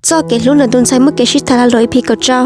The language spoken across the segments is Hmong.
Txoj kev hlub ntawm tus ntxhais muaj kev sib tham lag luam ib phim kaum rau.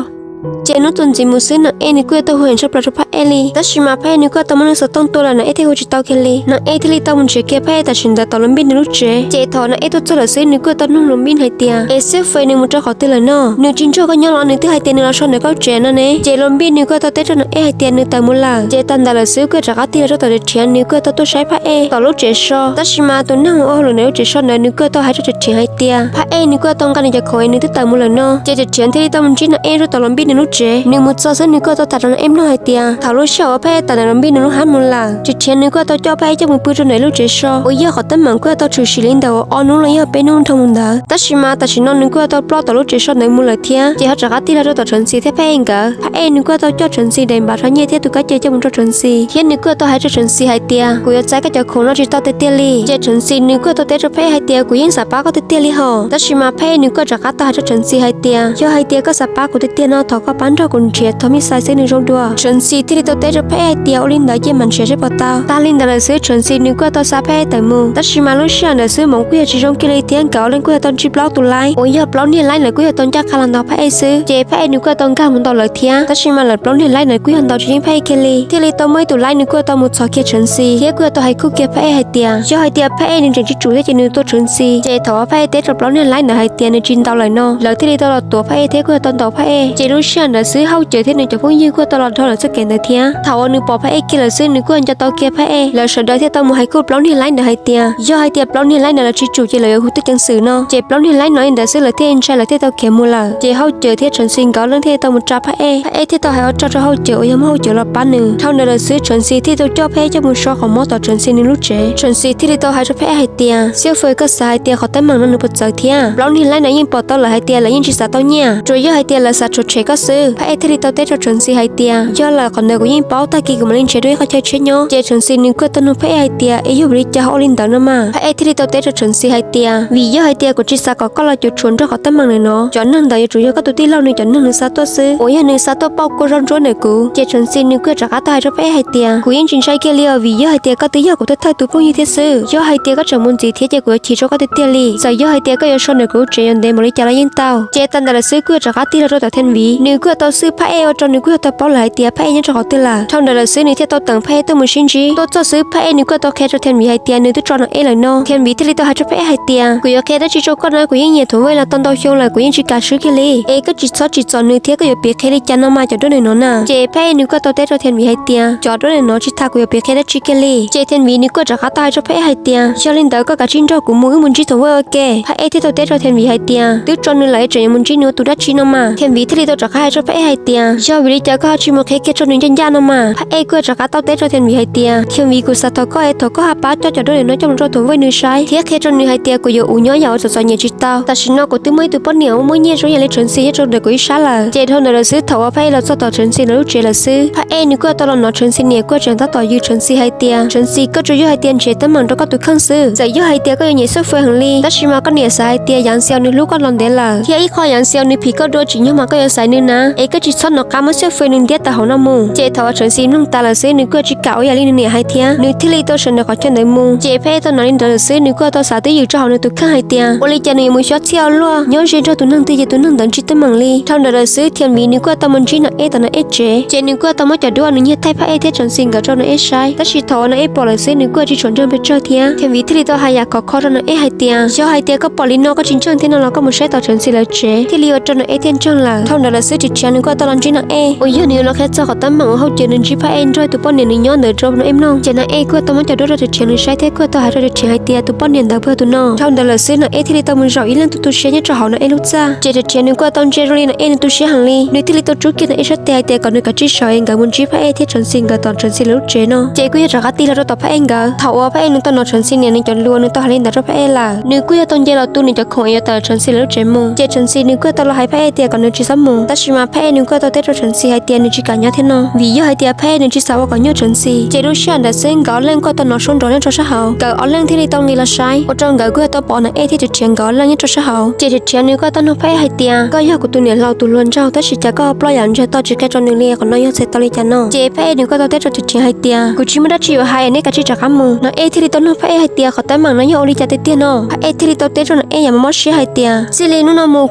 Ces hnub txuas ntxiv mus xwb Nas Ej nws kuj yog tau hu heev tshaj plaws rau Phaj Ej li, tab sis mas Phaj Ej nws kuj yog tau muab nws xov tooj tua lawm, Nas Ej thiaj hu tsis tau kiag li. Nas Ej thiaj li tau mus nrhiav kiag Phaj Ej tam sim ntawd tom Luas Npij nws lub tsev. Ces thaum Nas Ej tuaj txog lawm xwb nws kuj yog tau nug Luas Npij hais tias, Es Xyob Fais nws mus rau qhov twg lawm no? Nws tsis nrog koj nyob los nws twb hais tias nws los so ntawm koj tsev no ne. Ces Luas Npij nws kuj yog tau teb rau Nas Ej hais tias nws tawm mus lawm. Ces tag ntawd lawm xwb kuj yog rov qab tig los rau tom Riam Rhiav nws kuj yog tau tuaj saib Phaj Ej tom lub tsev so, tab sis mas tus neeg ua hauj lwm ntawm lub tsev so ntawd nws kuj yog tau hais rau Riam Rhiav hais tias Phaj Ej nws kuj yog tau nqa nws cov khoom es nws twb tawm mus lawm no. Ces Riam Rhiav thiaj li tau mus ntsib Nas Ej rau tom Luas Npij nws lub tsev. Nws mus txog xwb nws kuj yog tau tham rau Nas Ej mloog hais tias thaum lub sij hawm uas Phaj Ej tawm ntawm Luas Npij nws lub hab mus lawm, Riam Rhiav nws kuj yog tau coj Phaj Ej coj mus pw rau ntawm lub tsev so uas yog qhov teeb meem kuj yog tau tshwm sim li ntawm uas ob hnub los yog peb hnub dhau mus ntawd. Tab sis mas tam sim no nws kuj yog tau ploj tom lub tsev so ntawd mus lawm thiab. Ces ho rov qab tig los rau tom Tsheev Txhis thiab Phaj Ej nkawd. Phaj Ej nws kuj yog tau coj Tsheev Txhis daim npav rhab nyiaj thiab tus kab ce coj mus rau Tsheev Txhis thiab nws kuj yog tau hais rau Tsheev Txhis hais tias kuv yuav txais koj cov khoom no tsis tau tiag tiag li. Ces Tsheev Txhis nws kuj yog tau teb rau Phaj Ej hais tias kuv yeej xav pab koj tiag tiag li hos. Tab sis mas Phaj Ej nws kuj yog rov qab tau hais rau Tsheev Txhis hais tias yog hais tias koj xav pab kuv tiag tiag no thov koj pab nrog kuv nrhiav Thov Mis Xais xwb nws zoo dua. Tsheev Txhis thiaj li tau teb rau Phaj Ej hais tias ua li ntawd cia mam nrhiav seb puas tau. Tag li ntawd lawm xwb Tsheev Txhis nws kuj yog tau xa Phaj Ej tawm mus. Tab sis mas lub sij hawm ntawd xwb hmoov kuj yog tsis zoo kiag li thiab nkawd ob leeg kuj yog tau ntsib plaub tus laib uas yog plaub niag laib ntawd kuj yog tau ncaj qha los ntaus Phaj Ej xwb. Ces Phaj Ej nws kuj yog tau nkag mus ntaus lawv thiab, tab sis mas lawv plaub niag laib ntawd kuj yog ntaus tsis yeej Phaj Ej kiag li. Thiaj li tau muaj ib tus laib nws kuj yog tau mus txhos kiag Tsheev Txhis thiab kuj yog tau hais khuj kiag Phaj Ej hais tias yog hais tias Phaj Ej nws tseem tsis tsum thiab ces nws tua Tsheev Txhis. Ces thaum uas Phaj Ej teb rau plaub niag laib ntawd hais tias nws tsis ntaus lawm no, lawv thiaj li tau los tuav Phaj Ej thiab kuj yog tau ntaus Phaj Ej. Ces lub sij hawm ntawd xwb Hauj Cawm thiab nws cov phooj ywg kuj yog tau los dhau lawm txoj kev ntawd thiab. Thaum uas nws pom Phaj Ej kiag lawm xwb nws kuj yog nco tau kiag Phaj Ej. Lawv sawv daws thiaj tau mus hais khuj plaub niag laib ntawd hais tias yog hais tias plaub niag laib ntawd lawv tsis tsum ces lawv yuav hu tub ceev xwm no. Ces plaub niag laib no li ntawd xwb lawv thiaj ntshai lawv thiaj tau khiav mus lawm. Ces Hauj Cawm thiab Tsheev Txhis nkawd ob leeg thiaj tau mus tsa Phaj Ej. Phaj Ej thiaj tau hais ua rog rau Hauj Cawm uas yog muab Hauj Cawm los pab nws. Dhau ntawd lawm xwb Tsheev Txhis thiaj tau coj Phaj Ej coj mus so qhov mob tom Tsheev Txhis nws lub tsev. Tsheev Txhis thiaj li tau hais rau Phaj Ej hais tias Xyob Fais, koj xav hais tias qhov teeb meem no nws puas txawv thiab? Plaub niag laib no yeej pom tau lawm hais tias lawv yeej tsis xav tau nyiaj, tsuas yog hais tias lawv xav tshuav tshem koj xwb. Phaj Ej thiaj li tau teb rau Tsheev Txhis hais tias yog lawm qhov ntawd kuv yeej paub, tag kis kuv mam li nrhiav dua ib qho chaw tsheb nyob. Ces Tsheev Txhis nws kuj yog tau nug Phaj Ej hais tias es yog vim li cas ho ua li ntawd no mas? Phaj Ej thiaj li tau teb rau Tsheev Txhis hais tias vim yog hais tias kuv tsis xav kom koj los cuam tshuam nrog qhov teeb meem ntawm no. Cov neeg ntawd yuav tsum yog koj tus tij laug nws cov neeg nws xa tuaj xwb uas yog nws xa tuaj pauj kua zaub ntsuab ntawm kuv. Ces Tsheev Txhis nws kuj yog rov qab tau hais rau Phaj Ej hais tias kuv yeej tsis ntshai kiag li os, vim yog hais tias koj twb yog kuv thawj thawj tus phooj ywg thiab xwb. Yog hais tias koj tseem mus ntxiv thiab ces kuv yuav chim rau koj tiag tiag li. Txawm yog hais tias koj yuav so ntawm kuv lub tsev yuav ntev npaum li cas los yeej tau. Ces tag ntawd lawm xwb kuj yog rov qab tig los rau tom Thiam Viv, nws kuj yog tau xwb Phaj Ej ua rau nws kuj yog tau paub lawm hais tias Phaj Ej nyob rau qhov twg lawm. Dhau ntawd lawm xwb nws thiaj tau teem Phaj Ej tuaj mus sib ntsib. Tuaj txog xwb Phaj Ej nws kuj yog tau qhia rau Thiam Viv hais tias nws twb tso Nas Ej lawm no. Thiam Viv thiaj li tau hais rau Phaj Ej hais tias kuv yuav qhia dab tsi rau koj na, kuv yeej nyiam thaum ub los tau ntau xyoo lawm kuv yeej tsis kam swb kiag li. Es koj tsis txhob tsim txom nws thiab koj yuav piav qhia li cas no mas cov duab ntawm no na. Ces Phaj Ej nws kuj yog tau teb rau Thiam Viv hais tias cov duab ntawm no tsis tas kuv yuav piav qhia dab tsi kiag li. Ces Thiam Viv nws kuj yog rov qab tau hais rau Phaj Ej hais tias yog li ntawd koj kav tsij nrog kuv mus wb mus ntsib thaum ub ua ke. Phaj Ej thiaj tau teb rau Thiam Viv hais tias twb tso nws lawm es tseem yuav mus ntsib nws ua tus dab tsi no mas. Thiam Viv thiaj li tau rov qab hais rau Phaj Ej hais tias yog vim li cas koj ho tsis mus qhia kiag rau nws ncaj ncaj no mas. Phaj Ej kuj yog rov qab tau teb rau Thiam Viv hais tias Thiam Viv, kuv xav thov koj es thov koj ho pab coj cov duab ntawm no coj mus rau Thuv Vaj nws saib thiab qhia rau nws hais tias kuv yuav ua nyob yam uas txom txom nyem tsis tau. Tam sim no kuv twb muaj ib tug poj niam uas muaj nyiaj zoo yam li Tsheev Txhis nyob rau ntawm kuv ib sab lawm. Ces dhau ntawd lawm xwb thaum uas Phaj Ej los txog tom Tsheev Txhis lawv lub tsev lawm xwb, Phaj Ej nws kuj yog tau los hnov Tsheev Txhis niam kuj yog tseem tab tom yws Tsheev Txhis hais tias Tsheev Txhis, koj tsuas yog hais tias nrhiav teeb meem rau koj tus kheej xwb. Txawm yog hais tias koj yuav nyiam Xyob Fais heev li, tab sis mas koj niam xav hais tias Yaj Xiaus nws hlub koj los ntev lawm thiab ib qho Yaj Xiaus nws phim koj dua tsim nyog mas koj yuav xaiv nws na. Es koj tsis txhob hnov qab muab Xyob Fais nws ntiab tawm hauv no mus. Ces thaum uas Tsheev Txhis mloog tas lawm xwb nws kuj yog tsis kam ua yam li nws niam hais thiab, nws thiaj li tau sawv ntawm qhov chaw ntawd mus. Ces Phaj Ej tau hnov li ntawd lawm xwb nws kuj yog tau xav twb ywm rau hauv nws tus kheej hais tias ua li cas nws yuav mus xyob txhiaj ua luaj, nyob ze nrog tus neeg twg ces tus neeg ntawd ntsib teeb meem li. Dhau ntawd lawm xwb Thiam Viv nws kuj yog tau mus ntsib Nas Ej tom Nas Ej tsev, ces nws kuj yog tau muab cov duab nws nyiag thaij Phaj Ej thiab Tsheev Txhis nkawd rau Nas Ej saib. Tab sis thaum uas Nas Ej pom lawm xwb nws kuj yog tsis tshua ntseeg pes tsawg thiab. Thiam Viv thiaj li tau hais yam khov kho rau Nas Ej hais tias yog hais tias koj pom li no koj tsis ntseeg thiab no los koj mus saib tom Tsheev Txhis lawv tsev, thiaj li ua rau Nas Ej thiaj ntseeg lawm. Dhau ntawd lawm xwb Riam Rhiav nws kuj yog tau los ntsib Nas Ej uas yog nws yuav los qhia txog qhov teeb meem uas Hauj Cawm nws ntsib Phaj Ej nrog tus poj niam nws nyob ntawd rau Nas Ej mloog. Ces Nas Ej kuj yog tau muab cov duab rau Riam Rhiav nws saib thiab kuj yog tau hais rau Riam Rhiav hais tias tus poj niam ntawd puas yog tus no. Dhau ntawd lawm xwb Nas Ej thiaj li tau mus zaum ib leeg tu tu siab nyob rau hauv Nas Ej lub txaj. Ces Riam Rhiav nws kuj yog tau ntsia zoo li Nas Ej nws tu siab heev li, nws thiaj li tau rub kiag Nas Ej sab tes hais tias kom nws kav tsij sawv es nkawd mus ntsib Phaj Ej thiab Tsheev Txhis nkawd tom Tsheev Txhis lawv lub tsev no. Ces kuj yog rov qab tig los rau tom Phaj Ej nkawd. Thaum uas Phaj Ej nws tau hnov Tsheev Txhis niam nws cov lus nws tau hais li ntawd rau Phaj Ej lawm, nws kuj yog tau nce los tu nws cov khoom es yuav tawm Tsheev Txhis lawv lub tsev mus. Ces Tsheev Txhis nws kuj yog tau los hais Phaj Ej tias kom nws tsis txhob mus, tab sis mas Phaj Ej nws kuj yog tau teb rau Tsheev Txhis hais tias nws tsis kam nyob thiab no. Vim yog hais tias Phaj Ej nws tsis xav ua kom nyuaj Tshawv Ntxhi, ces lub sij hawm ntawd xwb nkawd ob leeg kuj tau hnov suab nrov nyob rau sab hauv. Nkawd ob leeg thiaj li tau nqis los saib, ua rau nkawd kuj tau pom Nas Ej thiab Riam Rhiav nkawd ob leeg nyob rau sab hauv. Ces Riam Rhiav nws kuj tau nug Phaj Ej hais tias, koj yog kuv tus niam laus tus hluas nraug tab sis cas koj ho ploj yam ntsiag to tsis qhia rau nws li, qhov no yog txhais tau li cas no? Ces Phaj Ej nws kuj tau teb rau Riam Rhiav hais tias, kuv tsis muaj dab tsi yuav hais, nej kav tsij rov qab mus. Nas Ej thiaj li tau nug Phaj Ej hais tias, qhov teeb meem no yog ua li cas tiag tiag no? Phaj Ej thiaj li tau teb rau Nas Ej yam mob mob siab hais tias, txij li hnub no mus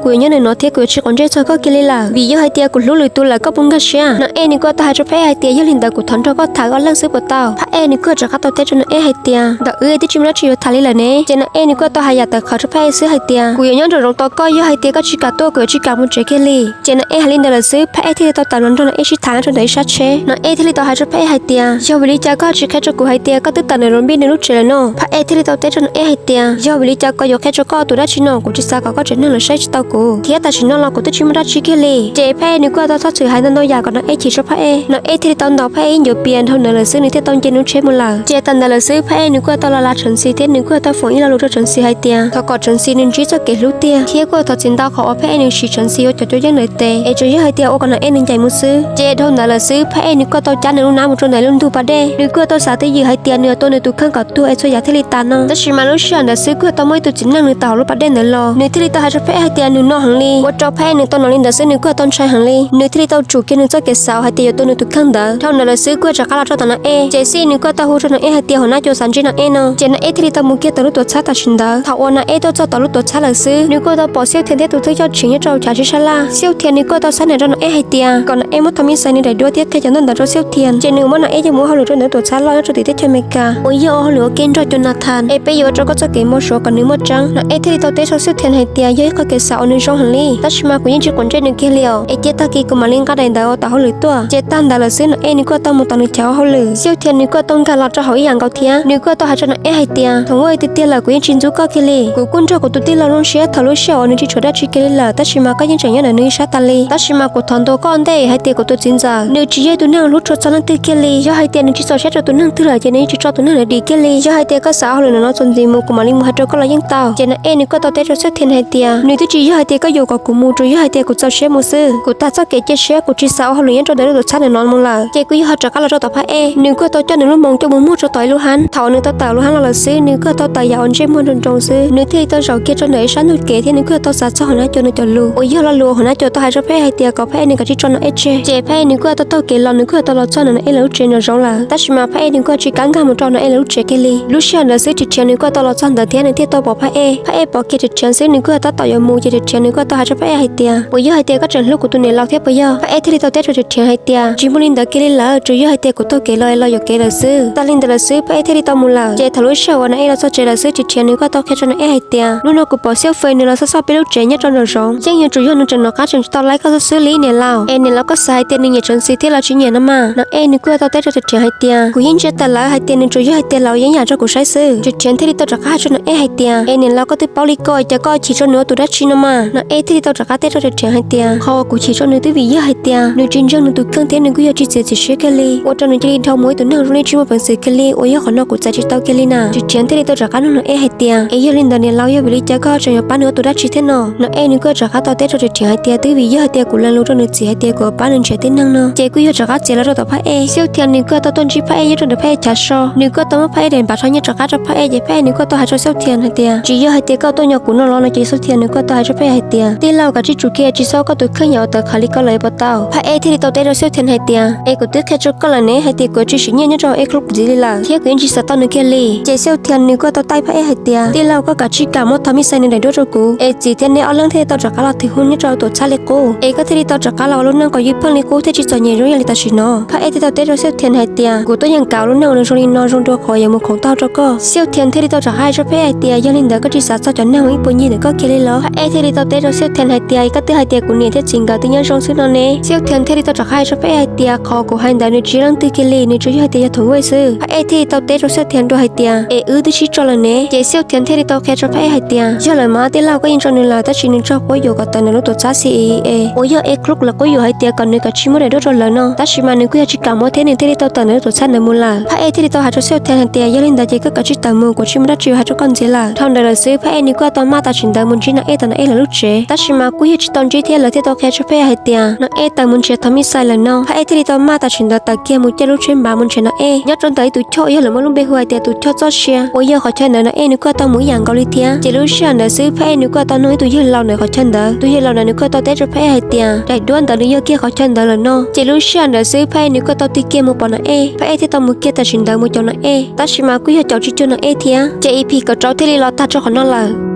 kuv yuav nyob ntawm no thiab kuv yuav tsis quav ntsej txog koj kiag li lawm, vim yog hais tias kuv hlub lwm tus lawm, koj puas nkag siab? Nas Ej nws kuj tau hais rau Phaj Ej hais tias, yog li ntawd kuv thov nrog koj tham wb ob leeg xwb puas tau? Phaj Ej nws kuj rov qab tau teb rau Nas Ej hais tias, ntawm wb twb tsis muaj dab tsi yuav tham li lawm ne. Ces Nas Ej nws kuj tau hais yam tawv qhawv rau Phaj Ej xwb hais tias, kuv yuav nyob nraum zoov tos koj, yog hais tias koj tsis kam tuaj kuv yuav tsis kam mus tsev kiag li. Ces Nas Ej hais li ntawd lawm xwb, Phaj Ej thiaj li tau tawm los nrog Nas Ej sib tham nyob rau ntawm ib sab tsheb. Nas Ej thiaj li tau hais rau Phaj Ej hais tias, yog vim li cas koj ho tsis qhia rau kuv hais tias koj twb tawm ntawm Ros Npij nws lub tsev lawm no? Phaj Ej thiaj li tau teb rau Nas Ej hais tias, yog vim li cas kuv yuav qhia rau koj tus dab tsi no, kuv tsis xav kom koj tsev neeg lawv saib tsis tau kuv, thiab tam sim no los kuv twb tsis muaj dab tsi kiag li. Ces Phaj Ej nws kuj tau txhob txwm hais ntau ntau yam kom Nas Ej chim rau Phaj Ej. Nas Ej thiaj li tau ntaus Phaj Ej ib ncuav pias, dhau ntawd lawm xwb nws thiaj tau nce nws lub tsheb mus lawm. Ces tag ntawd lawm xwb Phaj Ej nws kuj tau los lav Tshawv Ntxhi thiab nws kuj tau foom ib lo lus rau Tshawv Ntxhi hais tias, thov kom Tshawv Ntxhi nws ntsib txoj kev hlub tiag, thiab kuj thov txim ntau qhov uas Phaj Ej nws siv Tshawv Ntxhi ua cov cuab yeej ntawd tes, es tsuas yog hais tias ua kom Nas Ej nws ncaim mus xwb. Ces dhau ntawd lawm xwb Phaj Ej nws kuj tau cab nws lub hnab mus rau ntawm lub ntug pas dej, nws kuj tau xav twj ywm hais tias nws yuav tua nws tus kheej kom tuag es txhua yam thiaj li tas no. Tab sis mas lub sij hawm ntawd xwb kuj tau muaj ib tug txiv neej nws tawm hauv lub pas dej ntawd los, nws thiaj li tau hais rau Phaj Ej hais tias nws no heev li, ua rau Phaj Ej nws tau hnov li ntawd xwb nws kuj tau ntshai heev li, nws thiaj li tau tsum kiag nws txoj kev xav hais tias yuav tua nws tus kheej ntawd. Dhau ntawd lawm xwb kuj rov qab los rau tom Nas Ej, ces Xib nws kuj tau hu rau Nas Ej hais tias, hos nab cuas xav ntsib Nas Ej no. Ces Nas Ej thiaj li tau mus kiag tom lub tuam txhab tam sim ntawd. Thaum uas Nas Ej tuaj txog tom lub tuam txhab lawm xwb, nws kuj tau pom Xiauj Thiam thiab tus thawj coj Tsheev nyob rau chav sib sab laj. Xiauj Thiam nws kuj tau xab nam rau Nas Ej hais tias kom Nas Ej muab thov mis xais nws daim duab thiab qhia cov ntaub ntawv rau Xiauj Thiam, ces nws muab Nas Ej coj mus ua hauj lwm rau ntawm lub tuam txhab loj nyob rau tim teb chaws Amelikas uas yog ua hauj lwm ua ke nrog Jonathan, es peb yuav ua rau koj txoj kev npau suav kom nws muaj tseeb. Nas Ej thiaj li tau teb rau Xiauj Thiam hais tias yog ib qho kev xav uas nws zoo heev li, tab sis mas kuv yeej tsis quav ntsej nws kiag li os, es cia tag kis kuv mam li nqa daim ntawv uas tom hauj lwm tuaj. Ces tag ntawd lawm xwb Nas Ej nws kuj tau mus tom nws chav ua hauj lwm. Xiauj Thiam nws kuj tau nkag los rau hauv ib yam nkaus thiab, nws kuj tau hais rau Nas Ej hais tias, thaum ub tiag tiag lawm kuv yeej tsis ntxub koj kiag li, kuv kuj nrog kuv tus tij laug zoo siab thaum lub sij hawm uas nws tsis tshuav dab tsi kiag li lawm, tab sis mas koj yeej tseem nyob ntawm nws ib sab tas li. Tab sis mas kuv thov ntuas koj ua ntej hais tias kuv tus txiv ntxawm nws tsis yog ib tug neeg hlub tshua txog leej twg kiag li, yog hais tias nws tsis txaus siab rau tus neeg twg lawm ces nws yeej tsis tso tus neeg ntawd dim kiag li. Yog hais tias koj xav ua hauj lwm ntawm no txuas ntxiv mus kuv mam li mus hais rau koj los yeej tau. Ces Nas Ej nws kuj tau teb rau Xiauj Thiam hais tias nws twb tsis yog hais tias koj yuam kom kuv mus, tsuas yog hais tias kuv txaus siab mus xwb, kuv tag txoj kev cia siab kuv tsis xav ua hauj lwm nyob rau ntawm lub tuam txhab ntawm no mus lawm. Ces kuj yog ho rov qab los rau tom Phaj Ej, nws kuj tau coj nws lub moos coj mus muag rau tom ib lub hab. Thaum uas nws tau tawm lub hab los lawm xwb nws kuj tau tawm yam uas ntsej muag nroo nroo xwb, nws thiaj li tau zaum kiag rau ntawm ib sab ntug kev thiab nws kuj tau xav txog hos nab cuas nws cov lus uas yog lo lus uas hos nab cuas tau hais rau Phaj Ej hais tias kom Phaj Ej nws kav tsij tso Nas Ej tseg. Ces Phaj Ej nws kuj tau taug kev los nws kuj tau los txog ntawm Nas Ej lawv lub tsev nraum zoov lawm, tab sis mas Phaj Ej nws kuj tsis kam nkag mus rau Nas Ej lawv lub tsev kiag li. Lub sij hawm ntawd xwb Riam Rhiav nws kuj tau los txog ntawd thiab nws thiaj tau pom Phaj Ej. Phaj Ej pom kiag Riam Rhiav xwb nws kuj tab tom yuav mus ces Riam Rhiav nws kuj tau hais rau Phaj Ej hais tias, puas yog hais tias koj tseem hlub kuv tus niam laus thiab puas yog? Phaj Ej thiaj li tau teb rau Riam Rhiav hais tias, tsis muaj li ntawd kiag li lawm, tsuas yog hais tias kuv taug kev los es los yuam kev lawm xwb. Tag li ntawd lawm xwb Phaj Ej thiaj li tau mus lawm. Ces thaum lub sij hawm uas Nas Ej los txog tsev lawm xwb Riam Rhiav nws kuj tau qhia rau Nas Ej hais tias, hnub no kuv pom Xiauj Fej nws los xauj xauj peb lub tsev nyob rau nraum zoov, yeej yuav tsum yog nws tseem nov qab tseem tsis tau laib koj xwb xwb li niam laus. Es niam laus koj xav hais tias nws nyiam Tshawv Ntxhi thiab los tsis nyiam no mas? Nas Ej nws kuj tau teb rau Riam Rhiav hais tias, kuv yeej ntsia tawm lawm hais tias nws tsuas yog hais tias los yeeb yam rau kuv saib xwb. Riam Rhiav thiaj li tau rov qab hais rau Nas Ej hais tias, es niam laus koj twb paub li ko es cas koj chim rau nws ua tus dab tsi no mas? Nas Ej thiaj li tau rov qab teb rau Riam Rhiav hais tias, qhov uas kuv chim rau nws twb vim yog hais tias nws tsis ntseeg nws tus kheej thiab nws kuj yog tsis txiav txim siab kiag li, ua rau nws cia li dhau mus ua ib tus neeg zoo li tsis muaj peev xwm kiag li uas yog qhov no kuv txais tsis tau kiag li na. Riam Rhiav thiaj li tau rov qab nug Nas Ej hais tias, es yog li ntawd niam laus yog vim li cas koj ho tseem yuav pab nws ua tus dab tsi thiab no? Nas Ej nws kuj rov qab tau teb rau Riam Rhiav hais tias twb vim yog hais tias kuv lees lus rau nws txiv hais tias kuv yuav pab nws nrhiav tib neeg no. Ces kuj yog rov qab txiav los rau tom Phaj Ej. Xiauj Thiav nws kuj tau tuaj ntsib Phaj Ej nyob rau ntawm Phaj Ej chav so, nws kuj tau muab Phaj Ej daim npav rho nyiaj rov qab rau Phaj Ej, ces Phaj Ej nws kuj tau hais rau Xiauj Thiav hais tias, tsis yog hais tias koj tuaj nyo kuv no los no. Ces Xiauj Thiav nws kuj tau hais rau Phaj Ej hais tias, tij laug, kav tsij tsum kiag tsis txhob ua koj tus kheej yam uas tawv qhawv li ko lawm puas tau? Phaj Ej thiaj li tau teb rau Xiauj Thiav hais tias, es kuv twb qhia rau koj lawm ne hais tias kuv tsis siv nyiaj nyob rau Ej Club ntxiv li lawm thiab kuv yeej tsis xav tau nws kiag li. Ces Xiauj Thiav nws kuj tau taij Phaj Ej hais tias, tij laug, koj kav tsij kam muab thov mis xais nws daim duab rau kuv, es txiv thiab neb ob leeg thiaj li tau rov qab los thwm hub nyob rau tuam txhab li qub, es koj thiaj li tau rov qab los ua lub neej kom ywj pheej li qub thiaj tsis txom nyem zoo ib yam li tam sim no. Phaj Ej thiaj tau teb rau Xiauj Thiav hais tias, kuv twb yeej kav ua lub neej uas zoo li no zoo dua qhov yuav mus khoom taub rau koj. Xiauj Thiav thiaj li tau rov qab hais rau Phaj Ej hais tias, yog li ntawd koj tsis xav txog cov neeg uas ib puas ncig ntawm koj kiag li los? Phaj Ej thiaj li tau teb rau Xiauj Thiav hais tias, koj twb hais tias kuv niam thiab txiv nkawd twb nyob zoo xwb no ne. Xiauj Thiav thiaj li tau rov qab hais rau Phaj Ej hais tias, qhov kuv hais ntawd nws tsis yog leej twg kiag li, nws tsuas yog hais tias yog Thoom Vaj xwb. Phaj Ej thiaj li tau teb rau Xiauj Thiav dua hais tias, es wb twb sib tso lawm ne? Ces Xiauj Thiav thiaj li tau qhia rau Phaj Ej hais tias, yog lawm mas tij laug, koj yeej tso nws lawm tab sis nws tsaug quab yuam kom tawm ntawm lub tuam txhab C I A uas yog Ej Club lawv quab yuam hais tias kom nws kav tsij muab daim duab rau lawv no, tab sis mas nws kuj yog tsis kam muab thiab nws thiaj li tau tawm ntawm lub tuam txhab ntawd mus lawm. Phaj Ej thiaj li tau hais rau Xiauj Thiav hais tias, yog li ntawd ces koj kav tsij tawm mus, kuv tsis muaj dab tsi yuav hais rau koj ntxiv lawm. Dhau ntawd lawm xwb Phaj Ej nws kuj tau maj tam sim ntawd mus ntsib Nas Ej tom Nas Ej lawv lub tsev, tab sis mas kuj yog tsis tau ntsib thiab lawv thiaj tau qhia rau Phaj Ej hais tias, Nas Ej tawm mus nrhiav thov mis xais lawm no. Phab Ej thiaj li tau maj tam sim ntawd tawm kiag mus caij lub tsheb npav mus nrhiav Nau Ej nyob rau ntawm ib tus choj uas yog lawv muab lub npe hu hais tias tus choj txoj sia uas yog qhov chaw ntawd Nau Ej nws kuj tau mus ib yam nkaus li thiab. Ces lub sij hawm ntawd xwb Phab Ej nws kuj tau nug ib tus yawg laus ntawm qhov chaw ntawd, tus yawg laus ntawd nws kuj tau teb rau Phab Ej hais tias daim duab ntawd nws yog kiag qhov chaw ntawd lawm no. Ces lub sij hawm ntawd xwb Phab Ej nws kuj tau tig kiag mus pom Nau Ej, Phab Ej thiaj tau mus kiag tam sim ntawd mus caum Nau Ej, tab sis mas kuj yog caum tsis cuag Nau Ej thiab. Ces E P kaum rau thiaj li los tag rau qhov no lawm.